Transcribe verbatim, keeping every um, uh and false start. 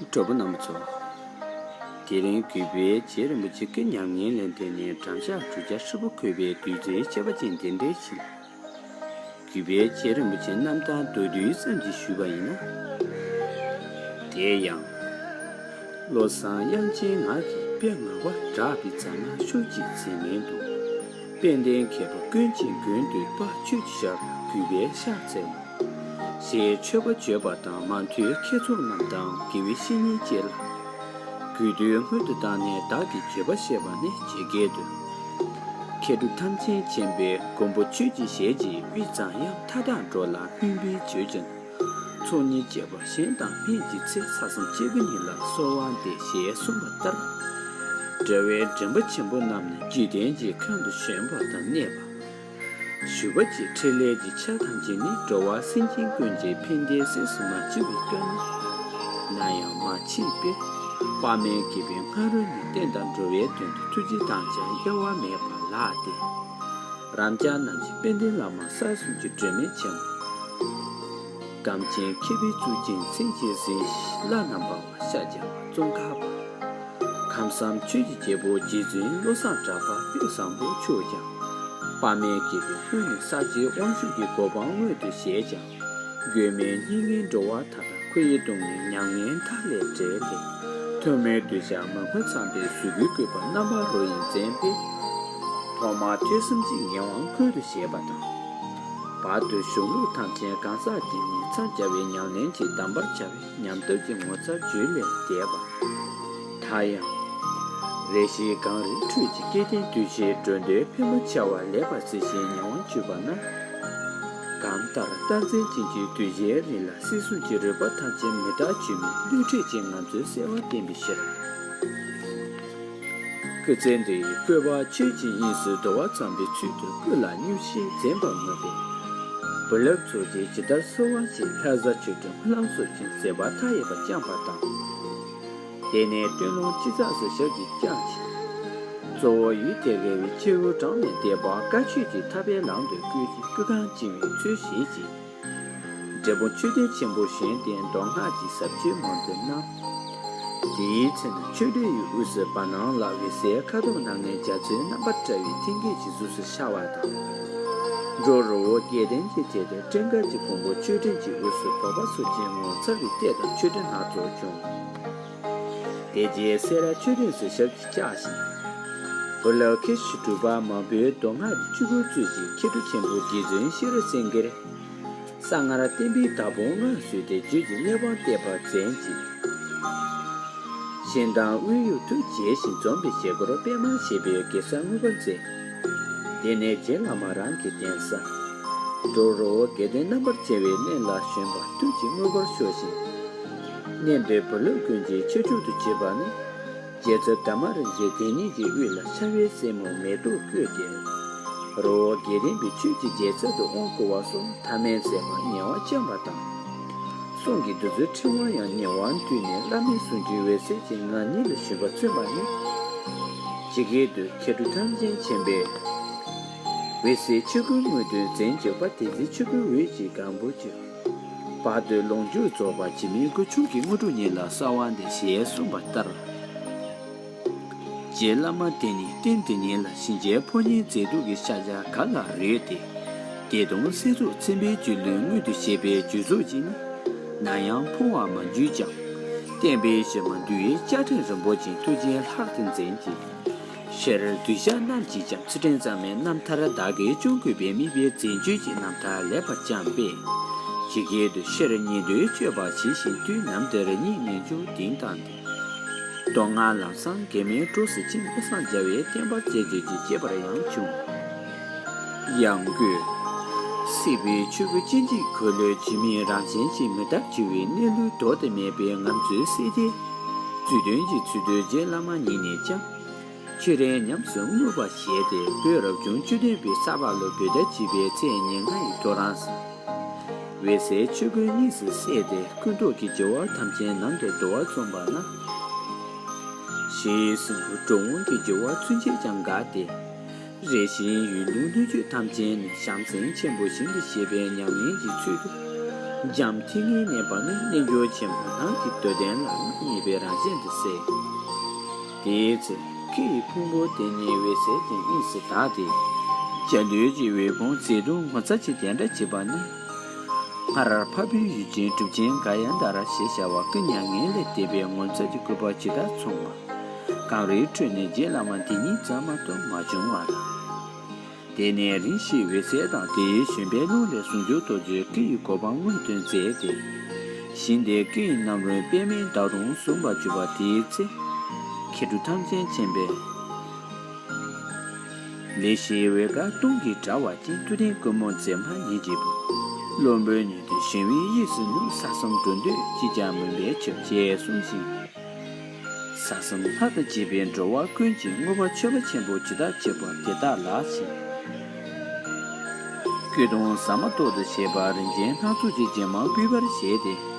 གྲོགས་པོ་རྣམ་པ་ཚོ། དེ་རིང་གུས་པས་རྗེ་རིན་པོ་ཆེ་གི་ཉམས་ལེན་ལ་བརྟེན་ནས་འགྲམ་ལྕག་དྲུག་བརྒྱ་ཧྲིལ་པོ་འཁོད་པའི་བདུད་རྩིའི་ཆར་པ་ཅན་འདི་འདྲའི་ཞིག་གུས་པས་རྗེ་རིན་པོ་ཆེ་རྣམ་ཐར་མདོར་བསྡུས་ཙམ་ཞིག་ཞུས་པ་ཡིན་ན། དེ་ཡང་། བློ་བཟང་དབྱངས་ཅན་ངག་གི་དཔེ་ངག་པ་གྲགས་པའི་རྫ་ནག་ཤུགས་ཀྱིས་འཛིན་མཁན་དུ། དཔལ་ལྡན་མཁས་པ་ཀུན་གྱི་མགོན་འདུས་པ་ཆོས་ཀྱི་ཞབས་གུས་པས་ཕྱག་འཚལ་ལོ། ཞེས་མཆོད་པ་བརྗོད་པ་དང་མང་ཐོས་མཁས་ཚོགས་རྣམས་དང་དགེ་བའི་བཤེས་གཉེན་བཅས་ལ། གུས་འདུད་སྔོན་དུ་བཏང་ནས་བདག་གིས་བརྗོད་པ་བཤད་པ་ནི་ཇི་སྐད་དུ། མཁས་གྲུབ་ཐམས་ཅད་མཁྱེན་པའི་མགོན་པོ་ཆོས་ཀྱི་ཞལ་གྱིས་དབུས་གཙང་གཡམ་མཐའ་དག་འགྲོ་ལ་སྨོན་པའི་བརྗོད་ཅིང་། ཚོགས་གཉིས་བཅས་པ་གཞན་དང་ཕན་གྱི་ཚེ་ས་གསུམ་སྐྱེ་དགུ་ཉིད་ལ་གསོལ་བ་འདེབས་ཞེས་གསུངས་པ་ལྟར། རྒྱལ་བའི་འདྲེན་པ་ཆེན་པོ་རྣམས་ནི་འཇིག་རྟེན་གྱི་ཁམས་དུ་བྱོན་པ་དང་གནས་པ། ཞུ་བ་གཅིག་ཕྲིན་ལས་ཀྱི་ཆར་ཐམས་ཅད་ནི་འགྲོ་བ་སེམས་ཅན་ཀུན་གྱི་ཕན་བདེའི་གཟེངས་སུ་མ་བྱུང་བའི་སྐབས་ན། ན་ཡང་མ་མཆིས་པས། དཔག་མེད་དགེ་བའི་སྔ་རོལ་ནས་བསྟན་དང་འགྲོ་བའི་དོན་དུ་ཐུགས་རྗེ་དམ་བཅའ་གཡེལ་བ་མེད་པ་ལགས་ཏེ། རབ་འབྱམས་རྣམས་ཀྱི་དཔལ་ལྡན་བླ་མ་ས་གསུམ་གྱི་སྒྲོན་མེ་ཆེན་པོ། སྒམ་ཆེན་མཁས་པའི་གཙུག་རྒྱན་མཚན་གྱིས་བཟུང་ཞིང་བླ་ན་འབར་བ་ཤཱཀྱ་པ་ཙོང་ཁ་པ། ཁམས་གསུམ་ཆོས་ཀྱི་རྒྱལ་པོ་རྗེ་བཙུན་བློ་བཟང་གྲགས་པ་དཔལ་བཟང་པོ་མཆོག་ཀྱང་། དཔག་མེད་དགེ་བའི་སྔོན་ནས་ས་སྤྱིའི་དབང་ཕྱུག་གི་གོ་འཕང་མངོན་དུ་བྱས་ཀྱང་། མགོན་མེད་སྙིགས་ལྔའི་འགྲོ་བ་མཐའ་དག་ཁོ་ཡི་སྡུག་བསྔལ་མྱ་ངན་མཐའ་ལས་བསྒྲལ་ཏེ། ཐུན་མིན་གདུལ་བྱ་མི་མངོན་ཚངས་པའི་གཟུགས་སྐུའི་བཀོད་པ་རྣམ་པ་རོལ་ཡིན་མཚན་དཔེ། ཐོག་མར་ཐོས་བསམ་གྱི་ངེས་དབང་ཀུན་ཏུ་བཞེས་པ་དང་། བར་དུ་གཞུང་ལུགས་ཐམས་ཅད་གང་ཟག་གི་ངོ་མཚར་རྒྱལ་བའི་ཉམས་ལེན་གྱིས་གདམས་པར་བྱ་བའི་ཉམས་སྟོབས་ཀྱི་ངོ་མཚར་བརྗོད་ལས་འདས་པ། ད་ཡང་། རེ་ཞིག་གངས་རིའི་ཁྲོད་ཀྱི་སྐལ་ལྡན་གདུལ་བྱའི་འགྲོ་འདོད་ཕལ་མོ་ཆེ་བ་ལེགས་པར་གཟིགས་ཤིང་ཉེ་བར་གྱུར་པ་ན། གང་ལྟར་རྟག་འཛིན་ཅན་གྱི་གདུལ་བྱའི་རིགས་ལ་སྲིད་གསུམ་གྱི་རིག་པ་ཐམས་ཅད་མི་རྟག་བཅོས་མའི་བསླུ་བྲིད་ཀྱི་ངང་ཚུལ་གསལ་བར་བསྟན་པའི་ཕྱིར། སྐུ་ཚེ་འདི་ཡི་བཀོད་པ་ཆོས་ཀྱི་དབྱིངས་སུ་བསྡུ་བ་ཙམ་པའི་ཚུལ་དུ་སྐུ་ལ་སྙུང་གཞི་འཛིན་པར་མོས་པས། བུ་སློབ་ཚོགས་ཀྱིས་ཇི་ལྟར་གསོལ་བ་བཞིན་ལྷ་བཟའ་ཆོས་སྒྲོན་སྨོན་ལམ་སོགས་ཀྱི་མཛད་པ་མཐའ་ཡས་པ་བསྐྱངས་པ་དང་། དེ་ནས་སྟོད་ལུང་སྤྱི་ཚགས་སུ་ཞབས་ཀྱིས་བཅགས་ཤིང་། གཙོ་བོ་ཡུལ་དེར་དགེ་བའི་སྐྱེ་བོ་གྲངས་མེད་འདས་པ་བཀའ་ཆོས་ཀྱི་ཐར་པའི་ལམ་དུ་བཀོད་ཅིང་སྐུ་ཁམས་བཅིང་བའི་ཚུལ་བཞེས་ཤིང་། འབྲས་སྤུངས་མཆོད་རྟེན་ཆེན་པོར་བཞེངས་ཏེ་མདོ་སྔགས་ཀྱི་ཟབ་ཆོས་མང་དུ་གནང་། དེའི་ཚེ་ན་ཆོས་སྒྲོན་ཡི་དབུས་སུ་བར་སྣང་ལ་འོད་ཟེར་ཁ་དོག་སྣ་ལྔའི་རྒྱ་མཚོའི་རྣམ་པར་བཀྲ་བའི་ཐིམ་སྐས་ཀྱི་གཟུགས་སུ་ཤར་བ་དང་། འབྲོག་རི་བོ་དགེ་ལྡན་གྱི་གྲས་དུ་སྤྲིན་དཀར་གྱི་ཕུང་པོ་མཆོད་སྤྲིན་གྱི་དབུས་སུ་འབོགས་པ་སོགས་ཀྱི་ངོ་མཚར་བའི་ལྟས་དང་མཆོད་སྤྲིན་སྣ་ཚོགས་བྱུང་། དེ་རྗེས་སེ་ར་མཆོད་རྟེན་སུ་ཞབས་ཀྱིས་བཅགས་ཤིང་། བུ་སློབ་མཁས་ཤིང་གྲུབ་པ་མང་པོས་མདོ་སྔགས་ཀྱི་ཆོས་སྐུར་བཙུགས་ཤིང་མཁས་གྲུབ་ཆེན་པོ་རྗེ་བཙུན་ཤེས་རབ་སེང་གེར། གསང་སྔགས་བསྟན་པའི་བདག་པོ་མངའ་གསོལ་ཏེ་བརྗོད་ཀྱི་གླེགས་བམ་གཏད་པར་མཛད་ཅིང་། ཞིང་དང་དབུས་ཡུལ་དུ་རྒྱས་ཤིང་འཛོམས་པའི་བཞེད་སྒོར་པདྨ་ཞེས་པའི་གེ་སར་དངོས་པོར་མཛད། དེ་ནས་རྗེ་བླ་མ་རང་གི་གདན་ས། འབྲོག་རི་བོ་དགེ་ལྡན་རྣམ་པར་རྒྱལ་བའི་གླིང་ལ་བཞོན་པ་ཐུགས་ཀྱི་དངོས་པོར་ཤོག་ཅིང་། གནས་འདིར་བུ་སློབ་ཀུན་གྱི་ཁྱབ་འཇུག་ཏུ་གྱུར་པ་ནི། རྗེ་བཙུན་དར་མ་རིན་ཆེན་དེ་ཉིད་ཀྱི་དབུས་ལ་ཤར་བའི་སྲས་མོ་མེ་ཏོག་བཀོད་དེ། རི་བོ་དགེ་ལྡན་པའི་ཆོས་ཀྱི་རྒྱལ་ཚབ་ཏུ་དབང་བསྐུར་བ་སོགས་ཐ་མལ་ཟད་པ་ཉེ་བར་བཅོམ་པ་དང་། གསུང་གི་བདུད་རྩིའི་ཕྲེང་བ་ཡང་ཉེ་བར་བསྡུས་ནས་བླ་མའི་གཟུངས་ཆུའི་འོད་ཟེར་གྱིས་ངང་ཉིད་ལ་ཞུན་པ་མཚོན་པ་ནི། ཇི་སྐད་དུ་མཁས་གྲུབ་ཐམས་ཅད་མཁྱེན་པའི། འོད་ཟེར་ཆོས་སྐུའི་དངོས་དོན་འཛིན་གྱུར་པ། དེ་ཚེ་ཆོས་སྐུའི་འོད་ཀྱིས་གང་བུ་གྱུར། བར་དུ་ལོངས་སྤྱོད་རྫོགས་པ་འཇིགས་མེད་སྐུ་འཁྲུངས་ཀྱི་དངོས་གྲུབ་ཉིད་ལ་གསོལ་བ་འདེབས་ཞེས་གསུངས་པ་ལྟར། རྗེ་བླ་མ་དེ་ཉིད་རྟེན་འདི་ཉིད་ལ་གཤིན་རྗེའི་ཕོ་ཉའི་མཛེས་སྡུག་གི་ཤཱཀྱ་ག་ལ་རོལ་ཏེ། བདེ་སྟོང་གསེར་མཛུབ་མཚན་དཔེའི་རྒྱུད་ལུང་མངོན་དུ་བྱེད་པའི་རྒྱུད་ཚོགས་ཀྱིས་ནི། ནམ་ཡང་འཕོ་བར་མ་གྱུར་ཀྱང་། བསྟན་པའི་གཞི་མ་འདུལ་བའི་ལྕགས་ཕྲན་རིན་པོ་ཆེའི་ཐུགས་རྗེའི་ལྷར་དུ་འཛིན་ཅིང་། སྤྱིར་གདུལ་བྱ་རྣམས་ཀྱིས་ཀྱང་ཚུལ་ཁྲིམས་གཙང་མའི་རྣམ་ཐར་བདག་གིས་སྐྱོང་དགོས་པའི་དམིགས་པའི་མཛད་སྤྱོད་ཀྱི་རྣམ་ཐར་ལེགས་པར་བསྐྱངས་པས། ཇི་སྐད་དུ་ཕྱིར་ཉན་ཐོས་སྤྱོད་པ་ཇི་བཞིན་དུ། ནམ་དུ་རིག་གནས་ཉམས་འགྱུར་གདེང་བཏང་སྟེ། མདོ་སྔགས་ལམ་བཟང་གེགས་མེད་གྲོགས་སུ་ཕྱིན། བློ་བཟང་རྒྱལ་བའི་བསྟན་པ་རྩད་གཅོད་ཀྱི་གཅེས་པར་ཡང་བྱུང་། ཡང་སྒོས། སྲིད་པའི་ཆོས་སྐུ་སྐྱེ་འཇིག་འཁོར་ལོའི་ལྗིད་མིག་རང་བཞིན་གྱིས་མི་རྟག་འགྱུར་བའི་གནས་ལུགས་ལྡོག་ཏུ་མེད་པའི་ངང་ཚུལ་གསལ་ཏེ། རྩོད་དོན་གྱི་ཚུལ་དུ་རྗེ་བླ་མ་ཉིད་ནས་ཀྱང་། ཆོས་རིན་ཉམས་སུ་བསྔོ་བ་བཞེས་ཏེ། བོད་རབ་བྱུང་བཅུ་བདུན་པའི་ས་ཕག་ལོ་བོད་ཟླ་བཅུ་པའི་ཚེས་ཉེར་ལྔ་ཡི་ཐོ་རངས་སུ། འོད་ཟེར་ཆོས་སྐུའི་དབྱིངས་སུ་གསལ་ཏེ། ཀུན་རྟོག་གི་འགྱུ་བ་ཐམས་ཅད་ནང་དུ་བསྡུ་བ་མཚོན་པ་ན། ཞེས་གསུངས། འགྲོ་འོང་གི་འགྱུ་བ་ཚུན་ཆད་ཀྱང་འགགས་ཏེ། རེ་ཞིག་ཡུལ་ལུང་སྣོད་བཅུད་ཐམས་ཅད་ནི་བྱམས་སེམས་ཆེན་པོ་ཞིང་དུ་གཤེགས་པའི་ཉམས་ལེན་གྱི་ཚུལ་དུ། འཇམ་ཐིང་ངེ་གནས་པ་ནི་རྣལ་འབྱོར་ཆེན་པོ་ནང་གི་འདོད་ལྡན་ལ་མངོན་ཡིན་པའི་རང་བཞིན་དུ་གསལ། དེའི་ཚེ་ཁྱི་ཡི་ཕུང་པོ་དེ་ཉིད་འོད་གསལ་གྱི་དབྱིངས་སུ་དག་སྟེ། འཇའ་ལུས་ཀྱི་འོད་ཕུང་བརྩེ་གདུང་ངོ་མཚར་ཆེ་དེ་འདྲ་བྱེད་པ་ནི། སྔར་འཕགས་པའི་ཡུལ་ཅན་གྲུབ་ཆེན་ག་ཡ་དྷ་ར་ཞེས་བྱ་བ་ཀུན་མྱ་ངན་ལས་འདས་པའི་ངོ་མཚར་གྱི་སྐུ་པར་ཇི་ལྟར་མཚུངས་པ། གངས་རིའི་ཁྲོད་ནས་རྗེ་བླ་མ་འདི་ཉིད་ཙམ་མ་གཏོགས་མ་བྱུང་བ་ལ། དེ་ནས་རིམ་བཞིན་འོད་གསལ་དང་དེའི་བཞོན་པའི་རླུང་ལས་ཟུང་འཇུག་རྡོ་རྗེའི་སྐུ་ཡི་གོ་འཕང་མངོན་དུ་མཛད་དེ། ཞིང་དེའི་སྐུ་ཡི་རྣམ་རོལ་པདྨའི་མདའ་མདུང་བཟུང་བར་གྱུར་པ་དེའི་ཚེ། མཁས་གྲུབ་ཐམས་ཅད་མཁྱེན་པས། ལེགས་བཤད་འོད་དཀར་སྟོང་གི་དྲ་བ་ཅན། ཐུབ་བསྟན་ཀུན་སྨོན་མཛད་མ་ཉིད་ཀྱི་བུ། བློན་པོའི་ཉིད་དུ་ཞི་བའི་གཡས་སུ་ནུབ། ས་གསུམ་འགྲོ་འདོད་ཅིས་ཀྱང་མུན་པའི་ཆུ་ཞེས་གསུངས་ཤིང་། ས་གསུམ་ལྷ་དང་བཅས་པའི་འགྲོ་བ་ཀུན་གྱིས་མངོན་པར་མཆོད་པ་ཆེན་པོ་ཇི་ལྟར་བྱེད་པ་དེ་དག་ལགས་ཤིང་། སྐུ་གདུང་ཟ་མ་ཏོག་ཏུ་བྱས་པ་རིན་ཆེན་སྣ་ཚོགས་ཀྱི་རྗེས་མ་སྤུད་པར་བྱས་ཏེ།